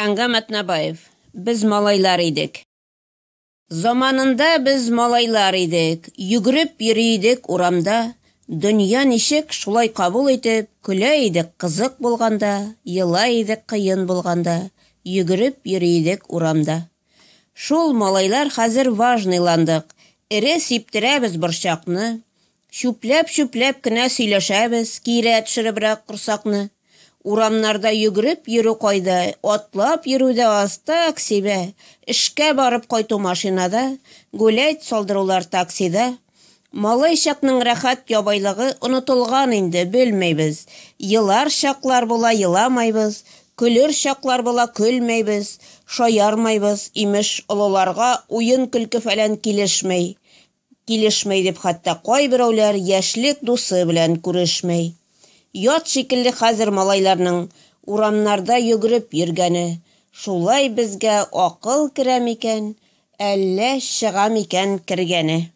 Әнгам Атнабаев. Без малайлар идек. Заманында без малайлар идек, Йөгереп йөри идек урамда. Дөнья ничек, шулай кабул итеп, Көлә идек кызык булганда, Елай идек кыен булганда, Йөгереп йөри идек урамда. Шул малайлар хәзер важныйландык, Эре сиптерәбез борчакны. Чүпләп-чүпләп кенә сөйләшәбез, Киерә төшеребрәк корсакны. Урамнарда йөгереп йөрү кайда, Атлап йөрү дә аз, таксида. Эшкә барып кайту машинада, Гулять салдырулар таксида. Малай чакның рәхәт ябайлыгы Онытылган инде, белмибез. Елар чаклар була, еламайбыз, Көлер чаклар була, көлмәйбез, Шаярмайбыз, имеш, олыларга Уен-көлке-фәлән килешми. Килешмәй дип хәтта кайберәүләр яшьлек дусы белән күрешмәй. Ят шикелле хәзер малайларның урамнарда йөгереп йөргәне. Шулай безгә акыл керә микән, әллә чыга микән кергәне?